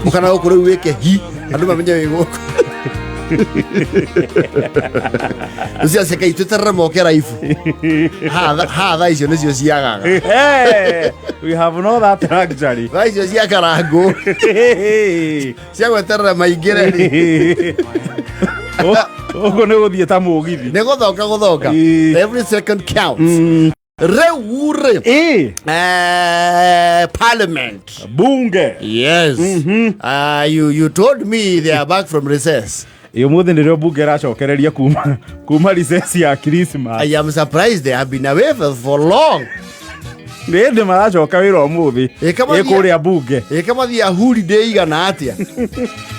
Ũkana gũkũ rĩu wĩke hi andũ mamenye wĩ gũkũ. Rĩu ciake itwĩterere moke raibu. Haha thaa icio nĩcio ciagaga. Hey, we have no that luxury. Thaa icio cia karangũ cia gweterera maingĩre rĩ. Ũguo nĩ gũthiĩ ta mũgithi. Nĩ gũthoka gũthoka. Ĩĩ. Every second counts. Rĩu rĩ parliament. Bunge. Yes. You told me they are back from recess. Ĩ ũmũthĩ nĩrĩo bunge ĩracokereria kuma recess ya Christmas. I am surprised they have been away for long. Nĩ hĩndĩ maracoka wĩra ũmũthĩ. Ĩ kama Ĩ kũrĩa bunge. Ĩ kama thia holiday igana atĩa?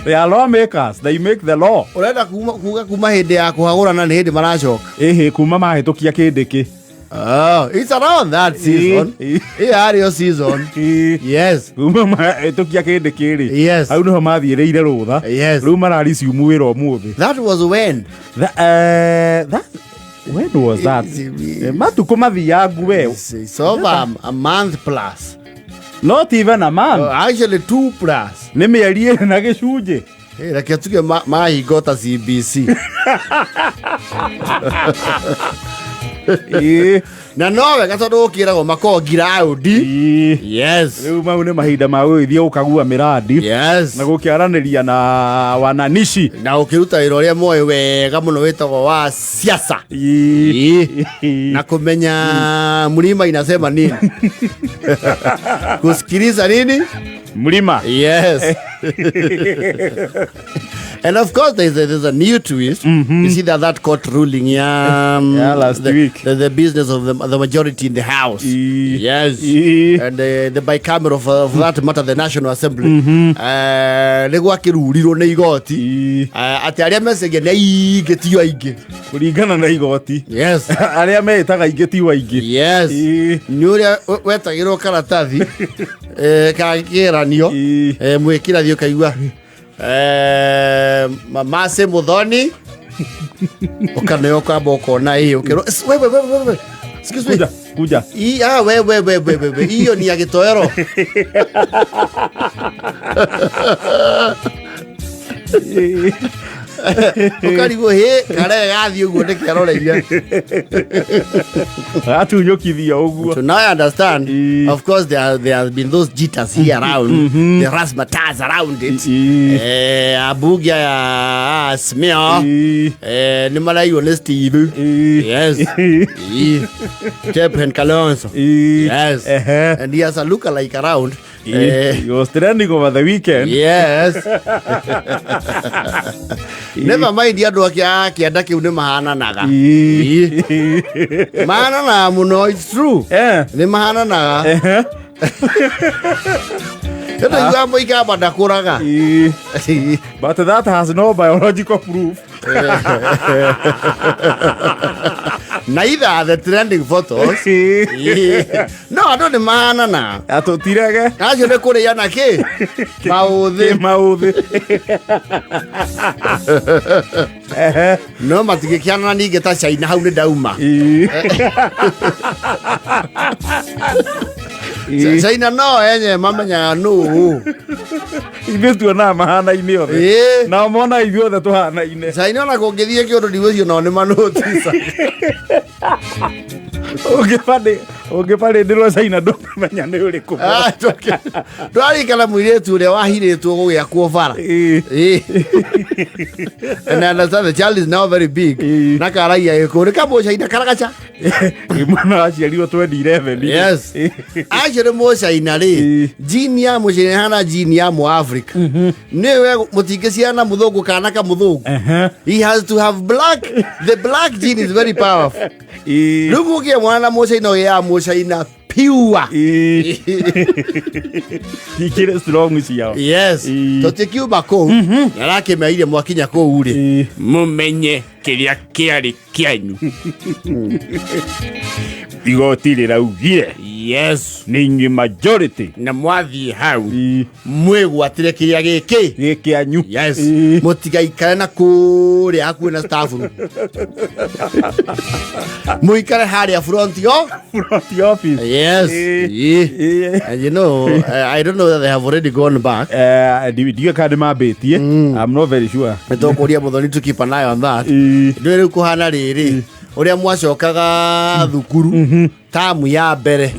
They are lawmakers. They make the law. Ũrenda kuga kuma hĩndĩ ya kũhagũrana nĩ hĩndĩ maracoka. Ĩhĩ kuma mahĩtũkia kĩndĩkĩ. Oh, it's around that season. Ĩ yarĩ o season. Yes. Kuma mahĩtũkia kĩndĩkĩ rĩ. Yes. Hau nĩho mathiĩrĩire rũtha. Yes. Rĩu marariciumu wĩra ũmũthĩ. That was when? When was that? Matukũ mathiangu we. It's over a month plus. Not even a month. Oh, actually 2 plus. Nĩ mĩeri ĩrĩ na gĩcunjĩ. Hey, reke tuge mahingo ta CBC. Na no wega tondũ gũkĩragwo makoragwo ngiraũndi. Yes. Rĩu mau nĩ mahinda ma gũgĩthiĩ gũkagua mĩrandi. Yes. Na gũkĩaranĩria na wananishi. Na gũkĩruta wĩra ũrĩa moĩ wega mũno wĩtagwo wa siasa. Na kũmenya mlima inasema nini. Kusikiliza nini? Mlima. Yes. And of course, there's a new twist. You see that court ruling, yeah, Yeah, last week. The business of the majority in the house. Yes. And the bicameral of that matter, the National Assembly. Nĩ gwakĩrurirwo nĩ igoti. Atĩ arĩa mecegia nĩ aingĩ tio aingĩ. Kũringana na igoti. Yes. Arĩa meĩtaga aingĩ tio aingĩ. Yes. Nĩ ũrĩa wetagĩrwo karatathi ka kĩgeranio, mwĩkĩrathi ũkaigua Mase Muthoni ũkaneo ũkamba ũkona ĩ ũkerwo wewe wewe wewe excuse me Kuja, kuja. I, ah, we we we we we we hiyo ni ya gĩtoero. Ũkarigwo hĩ karege gathiĩ ũguo nĩkĩaroreire. Gatunyũkithia ũguo. So now I understand. Of course, there have been those jitters here around, the razzmatazz around it. Abunge aya Azimio nĩ maraiywo nĩ Steve. Yes. Stephen Kalonzo. Yes. And he has a lookalike around. He was trending over the weekend. Yes. Never mind andũ a kĩanda kĩu nĩ mahananaga. Mahananaga mũno, it's true. Nĩ mahananaga. Nĩ mũikamba ndakũraga. But that has no biological proof. Neither the trending photos. No, andũ nĩ mahananaga. Atũtirege. Acio nĩ kũrĩa na kĩ? Maũthĩ. Maũthĩ. No matingĩkĩanana ningĩ ta China hau nĩ ndauma. China no enye mamenyaga nũ. Ithuĩ tuonaga mahanaine othe. Nao monaga ithuĩ othe tũhanaine. China ona kũngĩthiĩ kĩũndũ ndigwĩciria nao nĩ manũtisa. Ũngĩbarĩndĩrwo China ndũngĩmenya nĩ ũrĩkũ. Twarikana mũirĩtu ũrĩa wahirĩtwo gũgĩakwo bara. And I understand the child is now very big. Na karagia gĩkũyũ nĩ kamũcaina karagaca. Mwana waciarirwo 2011. Yes. Acio nĩ mũcaina rĩ, jini ya mũcaina ĩhana jini ya mũafrika. Nĩwe mũtingĩciana mũthũngũ kana kamũthũngũ. He has to have black. The black gene is very powerful. Rĩu mũgĩe mwana na mũcaina ũgĩaga mũcaina pure. Ikĩrĩ strong ciao. Yes. Tũtikiuma kũu. Arakĩmeire mwakinya kũu rĩ. Mũmenye kĩrĩa kĩarĩ kĩanyu. Igoti rĩraugire. Yes. Nĩ inyuĩ majority. Na mwathiĩ hau mwĩgwatĩre kĩrĩa gĩkĩ gĩ kĩanyu. Yes. Mũtigaikare na kũrĩa hakuhĩ na staff room, mũikare harĩa front yo. Front office. Yes. And you know, I don't know that they have already gone back. Ndiũĩ kana nĩ mambĩtie. I'm not very sure. Nĩtũkũria Mũthoni to keep an eye on that. Ndũĩ rĩu kũhana rĩrĩ ũrĩa mwacokaga thukuru tamu ya mbere.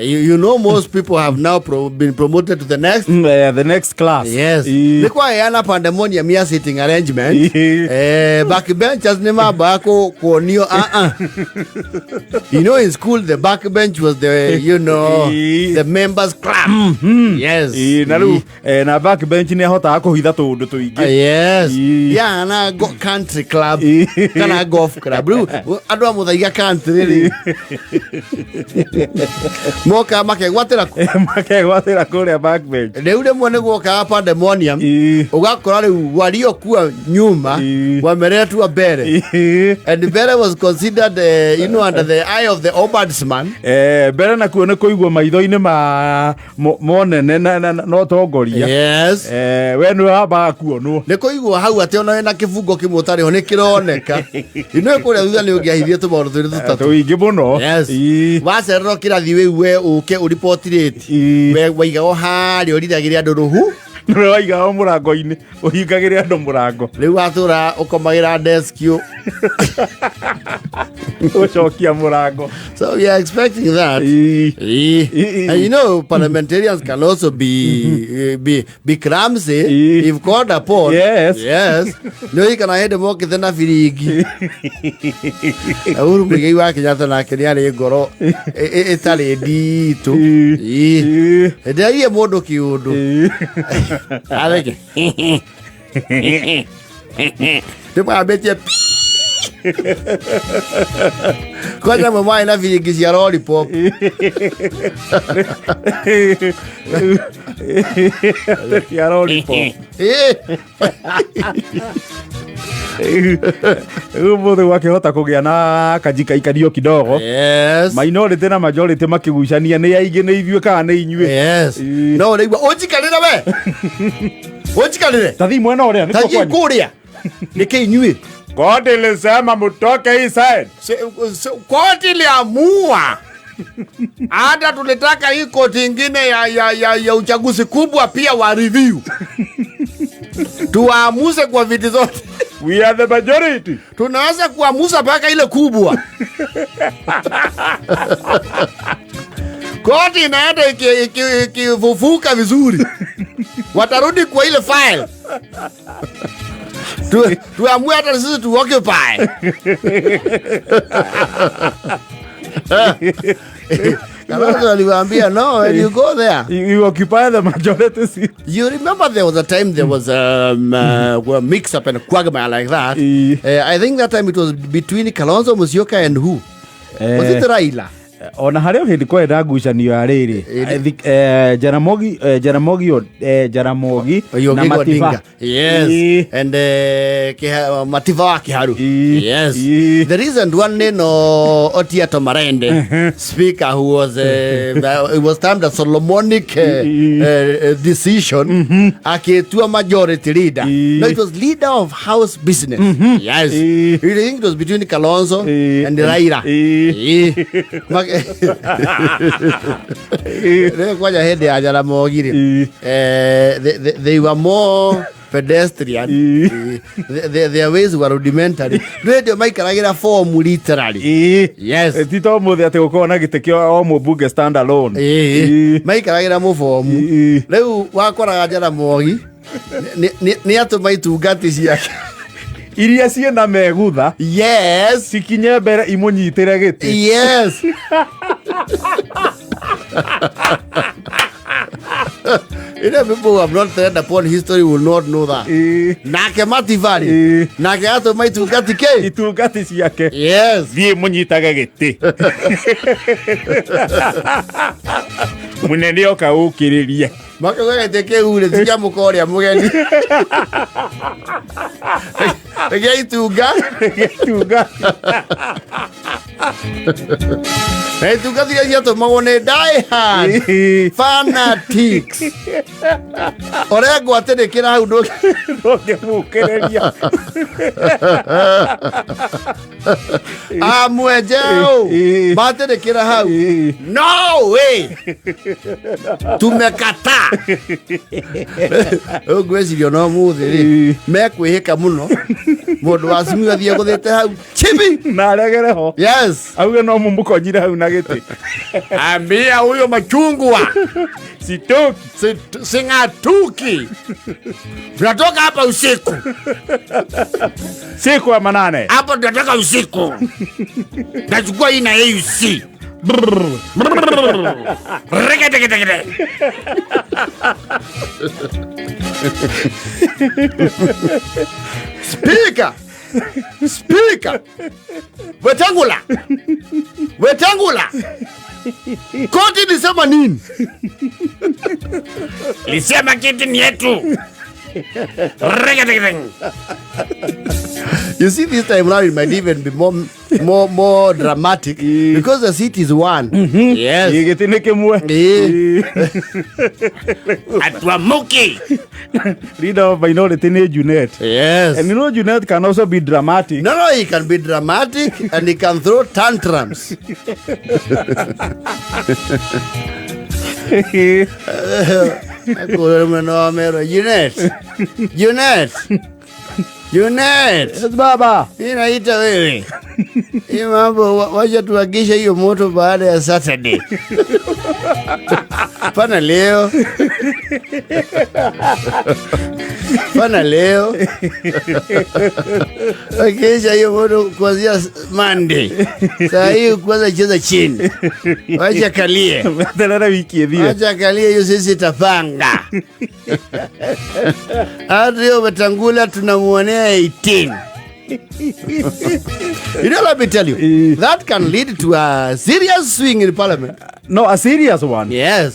You know most people have now been promoted to the next The next class. Yes. Nĩ kwaheana pandemonium ya sitting arrangement. Backbenchers nĩ mambaga kuonio You know, in school the backbench was the you know the members club. Yes. Na rĩu na back bench nĩ ahotaga kũhitha tũũndũ tũingĩ. Yes. Yeah, na go country club kana golf club. Rĩu andũ a Mũthaiga country rĩ moka makegwatĩra kũ? Makegwatĩra kũrĩa back bench. Rĩu rĩmwe nĩ guokaga pandemonium, ũgakora rĩu waliokuwa nyuma wameletwa mbere, and mbere was considered under the eye of the ombudsman. Mbere nakuo nĩ kũigwo maitho-inĩ ma monene na ũtongoria. Yes. We nĩwe wambaga kuonwo. Nĩ kũigwo hau atĩ ona wĩna kĩbungo kĩmwe ũtarĩ ho nĩ kĩroneka ino kũrĩa thutha nĩ ũngĩahithie tũmaũndũ twĩrĩ tũtatũ. Tũingĩ mũno. Yes. Wacererwo kĩrathi wĩu we ũke ũriboti rĩti we waigagwo harĩa ũrithagĩre andũ rũhu. Nĩwe waigagwo mũrango-inĩ ũhingagĩre andũ mũrango. Rĩu watũra ũkomagĩra desk ũcokia mũrango. So we are expecting that. And you know, parliamentarians can also be clumsy if called upon. Yes. Yes. Nĩ kana hĩndĩ mokĩte na biringi. Uhuru Muigai wa Kenyatta nake nĩ arĩ ngoro ĩtarĩ nditũ. Hĩndĩ ĩrĩa mũndũ kĩũndũ. Areke. Nĩ mwambĩtie kwanja mwe mwarĩ na biringi cia lollipop. Cia lollipop. Rĩu mũthĩ gwakĩhota kũgĩa na kajikaikanio kidogo. Yes. Minority na majority makĩgucania nĩ aingĩ nĩ ithuĩ kana nĩ inyuĩ. Yes. No ũraigua ũnjikarĩre we. Ũnjikarĩre. Tathii mwena ũrĩa nĩkuo Tathii kwanyu. kũrĩa. Nĩkĩ inyuĩ? Koti ilisema mutoke hii side. Koti iliamua. Hata tulitaka hii koti ingine ya uchaguzi kubwa pia wa review. Tuamuse kwa viti zote. We are the majority. Tunaweza kuamuza mpaka ile kubwa. Koti inaenda ikivufuka vizuri. Watarudi kwa ile file. Tuamue hata sisi tu occupy. Kalonzo aliwaambia, no, when you go there, you occupy the majority seat. You remember there was a time there was a mix up and a quagmire like that. I think that time it was between Kalonzo Musyoka and who? Was it Raila? Ona harĩa hĩndĩ kwenda ngucanio ya rĩrĩ. I think Jaramogi na Mativa. Yes. And Mativa wa Kiharu. Yes. The recent one neno Otiato Marende, speaker who was it was termed a Solomonic decision, akitua majority leader. No, it was leader of house business. Yes. You think it was between Kalonzo and Raila. Kwanja hĩndĩ ya Jaramogi rĩ, they were more pedestrian. Their ways were rudimentary. Rĩndĩ maikaragĩra form literally. Yes. Ti to mũthĩ atĩ gũkorwo na gĩtĩ kĩa o mũmbunge stand alone. Maikaragĩra mũbomu. Rĩu wakoraga Jaramogi nĩ atũma itungati ciake iria ciĩna megutha. Yes. Cikinye mbere imũnyitĩre gĩtĩ. Yes. You know, people who have not read upon history will not know that. Nake Mativali. Nake atũma itungati kĩ? Itungati ciake. Yes. Thiĩ mũnyitage gĩtĩ. Mũnene oka ũkĩrĩrie. Makauga gĩtĩ kĩu rĩ, ti kĩa mũka ũrĩa mũgeni. Gĩa itunga. Gĩa itunga. Na itungati iria ciatũmagwo nĩ diehard fanatics. Orengo atĩrĩkĩra hau Ndũngĩmũkĩrĩria. Amwenjeu matĩrĩkĩra hau. No way, tumekataa. Rĩu ngwĩciria no mũthĩ rĩ mekwĩhĩka mũno mũndũ wa Simiyu athiĩ gũthĩte hau chibi. Na aregere ho. Yes. Auge no mũmũkonyire hau na gĩtĩ. Ambia huyo machungwa. Sitoki. Sing'atuki. Tunatoka hapa usiku. Siku ya manane. Hapo tunatoka usiku. Nachukua hii na AUC. Regetegete. Speaker, Speaker, Wetangula, Wetangula, koti ilisema nini? Lisema kiti ni yetu. Regetegete. You see, this time round it might even be more dramatic because the seat is one. Yes. Gĩtĩ nĩ kĩmwe. Atuamuki. Leader of minority nĩ Junet. Yes. And you know Junet can also be dramatic. No, he can be dramatic and he can throw tantrums. Junet, Junet, Junet. Yes, baba. Mimi naita wewe. Hii mambo wacha tuagishe hiyo moto baada ya Saturday. Pana leo. Pana leo. Akisha hiyo moto kuanzia Monday. Saa hii kwanza cheza chini. Wacha kalie. Tena wiki ithire. Wacha kalie hiyo sisi tapanga. Hata hiyo Wetangula tunamuonea 18. You know, let me tell you, that can lead to a serious swing in parliament. No, a serious one. Yes.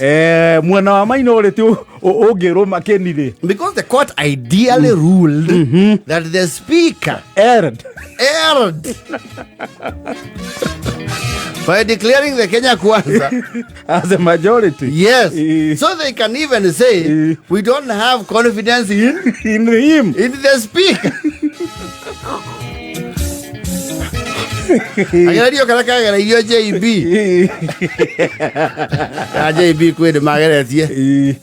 Mwena wa minority ũngĩrũma kĩni rĩ. Because the court ideally ruled that the speaker Erred. Erred by declaring the Kenya Kwanza as a majority. Yes. So they can even say we don't have confidence in in him. In the speaker. Agerio kana kagereio JB. Ya JB kwĩ ndĩ mageretie.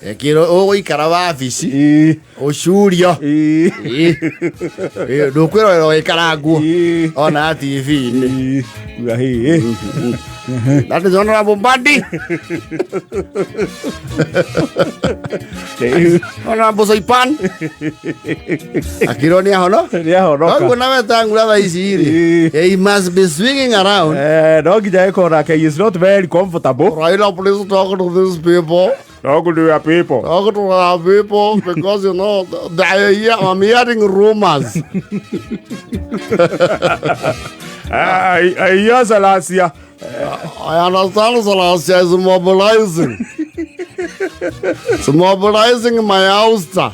Ekĩrwo ũgũikara wabici. Ũcurio. Ndũkwĩrorera ũgĩkarangwo. Ona TV-inĩ. That is Honorable Mbadi. Honorable Soipan. Akĩrwo nĩ ahono? Nĩ ahonoka. Koguo na Wetangula thaa ici rĩ, he must be swinging around. No nginya ĩkorwo nake he is not very comfortable. Raila, please talk to these people. Talk to your people. Talk to our people because you know they hear, I'm hearing rumors. I hear Salasya. I understand Salasya is mobilizing. It's mobilizing my ouster.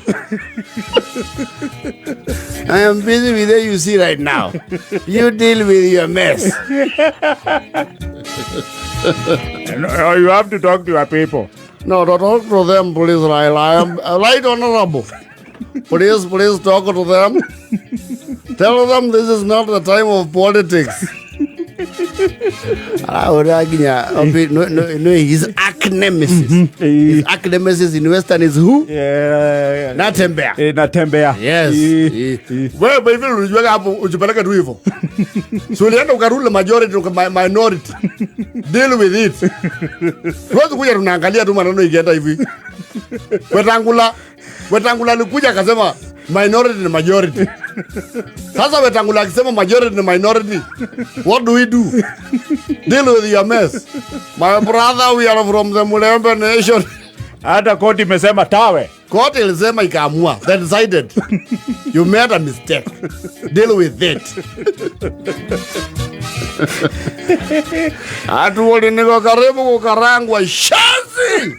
I am busy with AUC right now. You deal with your mess. No, you have to talk to your people. No, don't talk to them, please, Raila. I am right honorable. Please, please talk to them. Tell them this is not the time of politics. No, his arch nemesis. His arch nemesis in Western is who? Yeah. Natembeya. Natembeya. Yes. Wewe baby ulijiweka hapo ujipeleke tu hivyo. So ulienda ukarule majority minority. Deal with it. Tuwezi kuja tunaangalia tu maneno ikienda hivi. Wetangula alikuja akasema minority ni majority. Sasa Wetangula akisema majority ni minority, what do we do? Deal with your mess. My brother, we are from the Mulembe nation. Hata koti imesema tawe. Koti ilisema ikaamua. They decided. You made a mistake. Deal with it. Atu niko karibu kukarangwa shazi.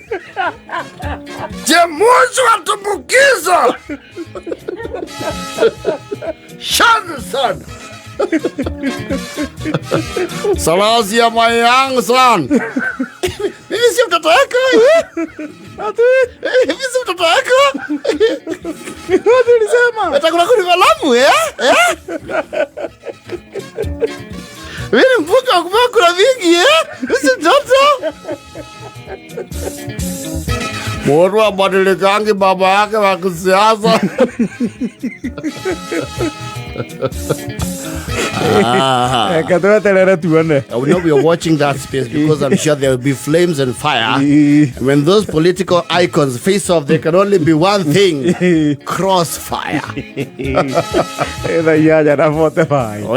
Jemuzi watumbukiza. Shazi sana. Salasia, my young son. Mimi si mtoto wako. Eh? Mimi si mtoto wako. Ulisema. Wetangula kunipa eh? Eh? Mimi ni mbunge wa kupewa kura mingi, eh? Mimi si mtoto. Mtu abadilikangi baba yake wa kisiasa. Reke tweterere tuone. I will not be watching that space because I'm sure there will be flames and fire. And when those political icons face off, there can only be one thing: crossfire. Thaa 8:45.